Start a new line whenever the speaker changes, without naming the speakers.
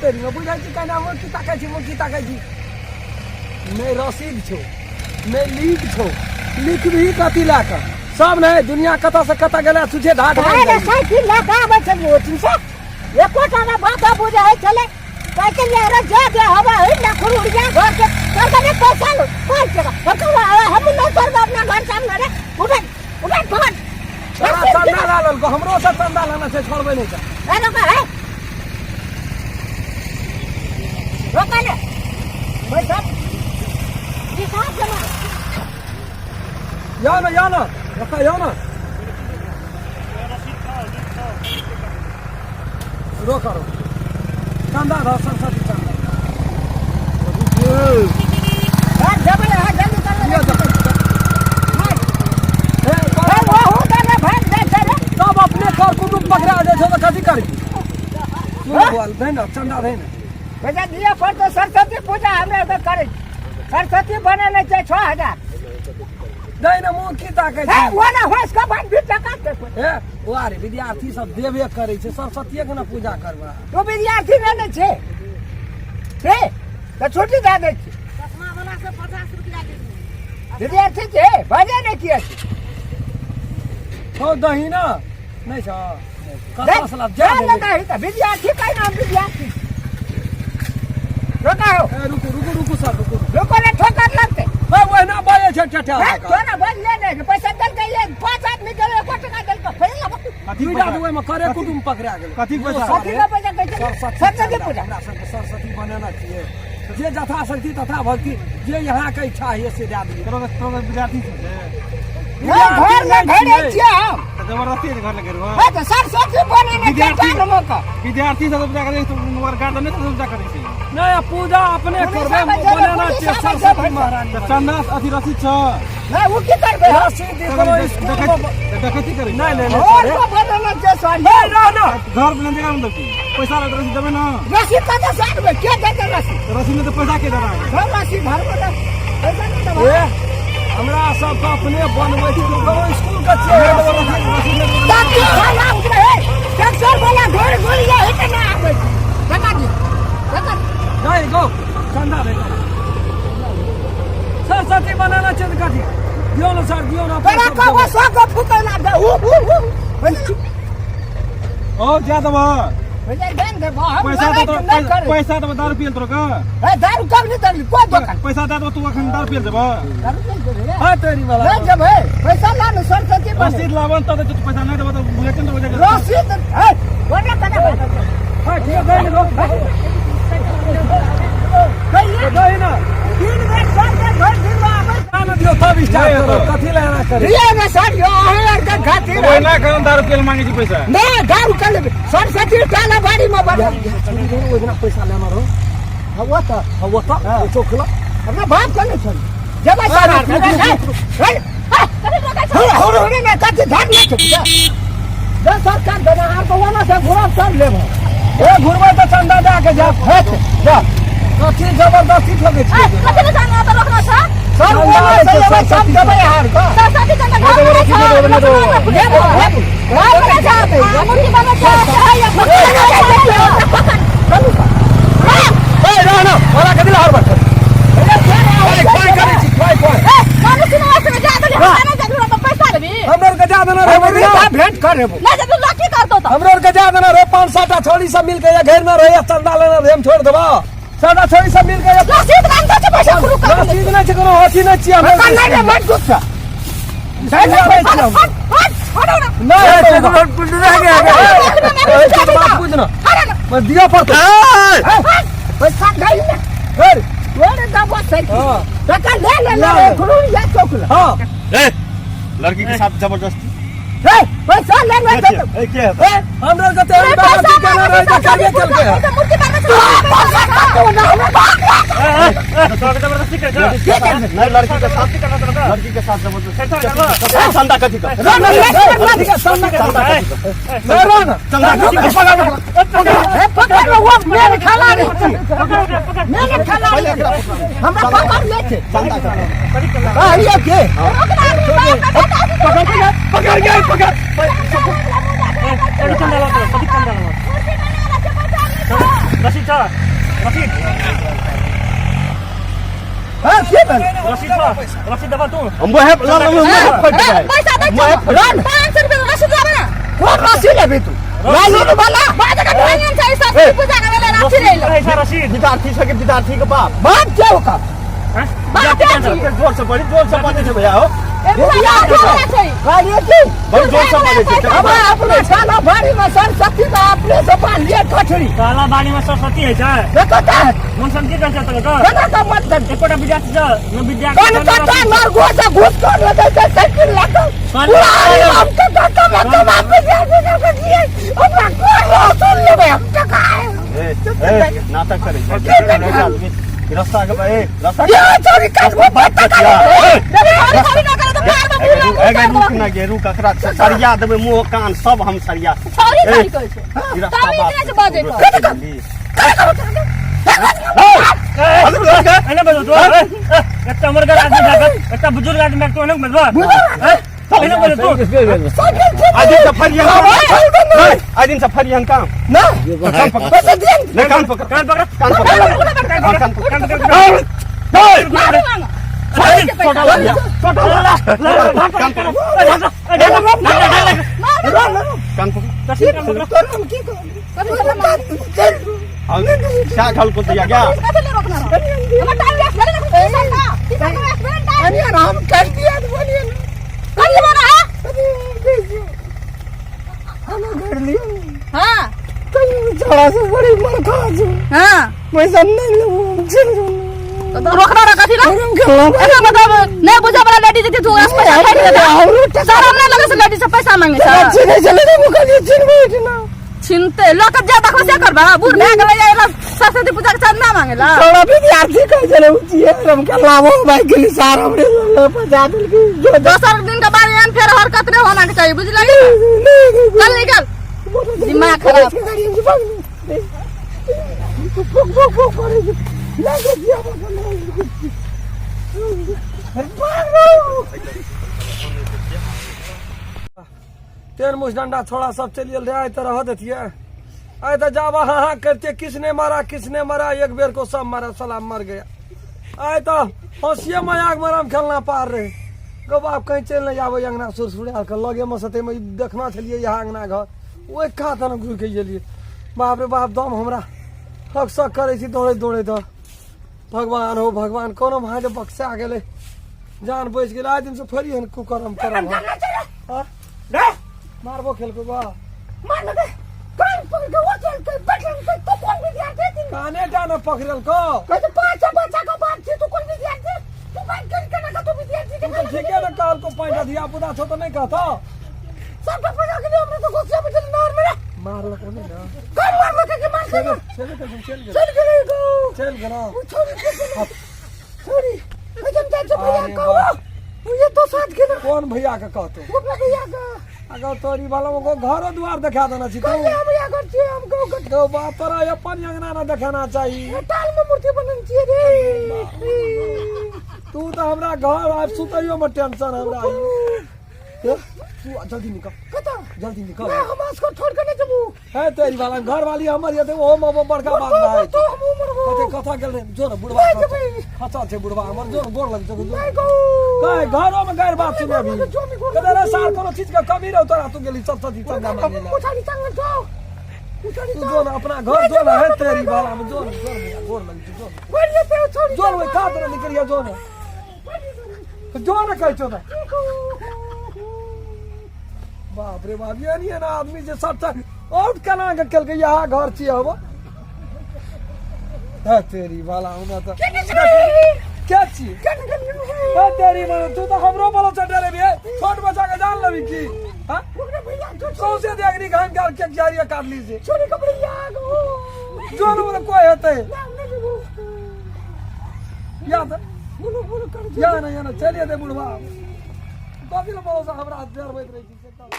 तेरी में बुझै छी केना मुँह की ताकै छी मुँह की ताकै छी नहि रसीद छौ नहि लीक छौ लिखबही कथी लए कऽ सब नहि दुनिया कतऽ से कतऽ गेलै सुझे धाट
अरे रे साइकिल लऽ कऽ आबै छलियै ओहिठाम से एकोटा ने बात बुझै छलै साइकिल ले रे जे जे हवा है ना खुरुड़िया घर के कर दे पैसा लो पाँच टका हम तो हम नहीं करब अपना घर सामने रे उठे उठे पकड़
तोरा चंदा ला लेलको हमरो से चंदा लेना छै छोड़बै नहि छै
ए रोका है रोका ने पैसा हिसाब जमा
या ना या ना एतऽ या ना रोक रोक चंदा रह सरस्वती चंदा
हां जब हां जल्दी कर ले
हे,
ए वो हो दादा भाग दे चले
सब अपने कर कुटुम्ब पकड़ा जाइ छौ तऽ कथी करबी सुन बोल दे ना चंदा दे ना
पैसा दिया पर तो सरस्वती पूजा हमरा के करे सरस्वती बनेने छै 6000
दे ना मुँह की ताकै
हे
छी
वो ना होस के बाद भी टका दे
हे ओ अरे विद्यार्थी सब देबे करै छै सरस्वतीये के ने पूजा करबै
तू विद्यार्थी नहि ने छै छै तऽ छुट्टी दए दै छी
चश्मा वाला से 50 रुपया लेली।
विद्यार्थी छै बजे नहि किए छै
छौ दही ना नहि छौ कतऽ से लाब
जा
जा
ने दही तऽ विद्यार्थी कहै नाम विद्यार्थी रोका हो
ए रुकू रुकू रुकू सर रुकू रुकू।
रुको ने ठोकर लगतै
ए ओहिना बाजै छै ठेठा
हे, तोरा बजले नहि पैसा देलकै ये पाँच आदमी के एको टका देलकै फेर लेबो।
कथी
दुइटा
पैसा?
तऽ ओहिमे करे कुटुम्ब पकड़ा गेलै
कथी पैसा?
कथी के पैसा कहै छै
सरस्वती
सरस्वती पूजा
हमरा सबके सरस्वती बनेने छियै जे जथा शक्ति तथा भक्ति जे यहाँ के इच्छा है से दए दियौ
तोरा तोरा विद्यार्थी छै से?
नहि घर मे घरे छियै हम
तऽ जबरदस्ती घर लगे रहो
हे तऽ सरस्वती बनेने छै
विद्यार्थी
टाइम के
विद्यार्थी सब पूजा करै छै मगर गार्डन नहि सब पूजा करै छै
नहि पूजा अपने
पुलिस
करबै
आबै छै,
बनेना
पुलिस
छियै
आबै छै,
सरस्वती
भरि।
महारानी
तऽ चंदा अथी रसीद छ
नहि ओ की करबै हम?
रसीद कोनो स्कूल मे
डकैती करै
नहि नहि नहि
घर
सर,
पर बनेने छै सर
नहि ना ना
घर में जगह मतलब की पैसा लग रसीद देबै ना
रसीद कतऽ से आनबै के देतै रसीद
तऽ रसीद में तऽ पैसा के देना
हम रसीद घर पर पैसा नहि देबै
ए हमरा सबके अपने बनबै छी कोनो स्कूल के छियै
तब की खाना उतरे हे ट्रैक्टर वाला घोर घोर या हेते ना आबै छै टका दे टका
नहीं गो चंदा दे सरस्वती बनाना छै तऽ कथी दियौ ने सर दियौ ने
तोरा कहबो सौ गो फुकैला दे उ उ उ
ओ जा देबह
पैसा दे दे हम
पैसा
लड़ाइ
तऽ
नहि करै
पैसा देबह दारू पियल तोरा के
ए दारू कब नहीं देली कोई दोकान
पैसा दए देबह तू अखन दारू पियल जेबह
दारू नहीं देबे रे
हाँ तेरी वाला
नहीं जेबै पैसा ला ने सरस्वती बने
रसीद लाबन तब तऽ पैसा नहि देबह तऽ बुझे केना बुझे
रसीद ए कोना कना
हाँ ठीक है दही ने गो
कहिए
दही ना
दिन भरि सर के भरि दिन आबै
ना दियौ तब स्टार्ट करो कथी लए एना करी
दिया ने सर यो अहाँ आर के खातिर
ओहिना कन दारू पियल मांगे छी पैसा
नहीं दारू कर लेबै सरस्वती टाला बाड़ी में बने
ओहि दिना पैसा लेना रहो
हाँ, वो तो
हाँ वो तो चौखला
अपना बाप के नहीं छोड़ी जब सर
रुक, रुक, रुक,
हो हो ने कथी धार नहीं छोड़ी जा सरकार देना आर तो वना से घुरा सब लेबो
ए घुरबै तऽ चंदा दए के जा
हेत जा
कथी जबरदस्ती ठोकै छियै
कथी ले जाना तो रोकना छ
सब वना से लेबै सब देबै हार के
सरस्वती चंदा घर में छ
लेबो लेबो
घर में छ आ मुर्गी बने छ या पकड़
ए रह ना ओला कथी लए हर बैठल खोइ करै छी खोइ खोइ
ए मानु सुनो से जा दे हमरा जा दे पैसा लेबी
हमरो आरके जा देना रहे
हमरा भेंट करेबो
ले जा तू लाठी कर दो तो
हमरो आरके जा देना रहे पाँच सात टा छोड़ी सब मिल के घर में रहे चंदा लेना रहे हम छोड़ देबो सात छोड़ी सब मिल के
रसीद राम दे पैसा शुरू कर दे
रसीद नहि छै कोनो अथी नहि छियै हमरा
नहीं रे मत गुस्सा
नहीं छियै हम।
हट हट हटो ना
नहि हेतौ बात बात बुझ ना बस दिअ पड़तौ
पैसा दही ने
कर
तोरे दबो सही
हाँ।
टका ले ले
ले।
ले खुरू या चौकला
हाँ
ए लड़की के साथ जबरदस्ती
ए पैसा ले ले तो
ए के है
ए
हमरा आरके तेहन बेइज्जती केने रहै जे करबे केलकै हँ।
मूर्ति बनबै छ
तो ना हमरा बाप
तोरा के जबरदस्ती करे
के करबे
नहीं लड़की के साथ लड़की के साथ जबरदस्ती चंदा कथी का
ना, ना, ना, ठीक है, चंदा
चंदा कथी का
नहीं रह ना
चंदा कथी का
ए पकड़ लो वो मेरे खाला रे मेरे खाला रे हमरा पकड़ ले छे
चंदा
आ ये के
पकड़ के पकड़ गया पकड़
मूर्ति बना
रसीद छ रसीद
हां के भेल
रसीद छ रसीद देबा तू
हम वहे ल ल मुँह फटि जाए
पैसा दै
मुँह
छौ 500 रुपया रसीद लाबे ना
कोन रसीद लेबी तू लालू वाला
बात का ढंग छै सरस्वती पूजा के बेला राखी रहलो
रहै छै रसीद
विद्यार्थी सबके विद्यार्थी के बाप
बाप के ओकर
हैं?
बाप के छी
जोर से बड़ी जोर से बाजै छै भैया हो
ए बुआ वाला छै
कहलिए की
बड़ी जोर से बाजै छै
हम अपना काला भारी में सरस्वती में अपने से बांधिए कठरी
काला बाड़ी में सरस्वती है छै
देखो ता
मन समझी कहै छै तोरा
केना का मत कर
एकोटा विद्यार्थी छ न विद्यार्थी
कौन कटा नर गो से घुस कर ले दे साइकिल लगा पूरा हम तो धक्का मत बाप के जाके के दिए हमरा कोन रसूल लेबे हम टका
ए ए नाटक करै छै रास्ता के ए रास्ता
ये चोरी कर वो
बात
टका
ए
थोड़ी थोड़ी ना करे तो प्यार में भूल
ए रुक ना गे रुक अकरा सरिया देबै मुँह कान सब हम सरिया
थोड़ी थोड़ी कहै छै
ई रास्ता
तमीज
बाप
नहि छै बाजै के
एने बजो तू एकटा उमरगर आदमी जागत एकटा बुजुर्ग आदमी तू एने बजबा एने बजो तू
आइ दिन से फरियन आइ दिन से फरियन काम
ना
कान पकड़
पैसा दिए
नहीं कान पकड़
कान पकड़
कान पकड़
कान
कान
पकड़
पकड़
कान पकड़
माफी मांगो
छोटा ला छोटा ला कान पकड़ कान पकड़
तोर हम की कहब
क्या घल को दिया गया
हमर टाइम वेस्ट भेलै ने पैसा का पैसा का वेस्ट भेलै टाइम
अरे हम कर दिया तो बोलिए ना
कथी बना है
अरे देखियो हम घर लियो
हां
कहीं छोड़ा से बड़ी मर खा जो
हां
पैसा नहीं लो चल जो
तो रोकना रहा कथी ला
हम खेलना
एना मतलब नहीं बुझे वाला लेडीज जे तू ओकरा पैसा खाइ देता शरम नहीं लगे से लेडीज से पैसा मांगे छै
अच्छे नहीं चले तो मुका जी चिन बैठ ना
छिनते लऽ के जा देखो से करबा बूढ़ भए गेलै एला सरस्वती पूजा के चंदा मांगेला
थोड़ा विद्यार्थी कह चले ऊंची है हम के लावो भाई के लिए सारा हमरे पचा दिल की जो
दोसर दिन के बाद एहन फेर हरकत नहीं होना के चाहिए बुझलही चल निकल दिमाग खराब।
तेल मुछ डंडा छोड़ा सब चलि गेल रहे आइ तऽ रह देतियै आइ तऽ जाबा हाँ हाँ करते किसने मारा किसने मारा एक बेर को सब मारा साला मर गया आइ तऽ हंसिए मजाक मराम खेलना पार रहे गो बाप कहीं चलि नहि आबै अंगना सुरसुराल के लगे मे सते मे देखना छलियै यहाँ अंगना घर ओहि कात ने घुरि के गेलियै बाप रे बाप दम हमरा हक सक करै छी दौड़ैत दौड़ैत भगवान हो भगवान कोनो भाई जे बक्सा गेलै जान बचि गेलै आइ दिनसँ फेर एहन कुकरम करब हम। हाँ? मारबो खेलको बा काने टा न पकड़लको तू तऽ ठीके ने कहलको पैंटा धिया पुता छौ तऽ नहि कहतौ मारलको नहि ने चल चल चल गेल चल गेल अरे बाप। कौन भैया के कहतो अगर तोरी वाला को घरो द्वार देखा देना छी तू तो बाप तोरा अपन अंगना ना देखाना चाहिए तू तो हमरा घर आब सुतैयो में टेंशन हमरा आई ए, तू जल्दी निकल जल्दी निकल है तेरी वाला घर वाली हमर ये ओ में बड़का बात ना है कते कथा गेल रे जो न बुढ़वा खचा छै बुढ़वा हमर जो न गोर लग जो कहे घरो में गैर बात सुने अभी कते रे सार कोनो चीज के कमी रहो तोरा तू गेली सब सदी चंदा मांगे ला तू जो न अपना घर जो न है तेरी वाला में जो न जो न गोर लग जो न जो न का तोरा निकलिया जो न जो न कहै छौ त बाप रे बाप ये नहीं है ना आदमी जे सब आउट केना के केलकै यहाँ घर छियै हम है तेरी वाला हुना तऽ के छी है तेरी वाला तू तऽ हमरो बोलो चटे रे बे छोट बच्चा के जान लेबी की हां सौंसे देखनी घाम गाल के जारिया काट ली से जो न कोई हेतै या तऽ या ना या ना चलिए दे बुढ़वा कथी लए भरोसा हमरा डरबैत रहै छी से कहू।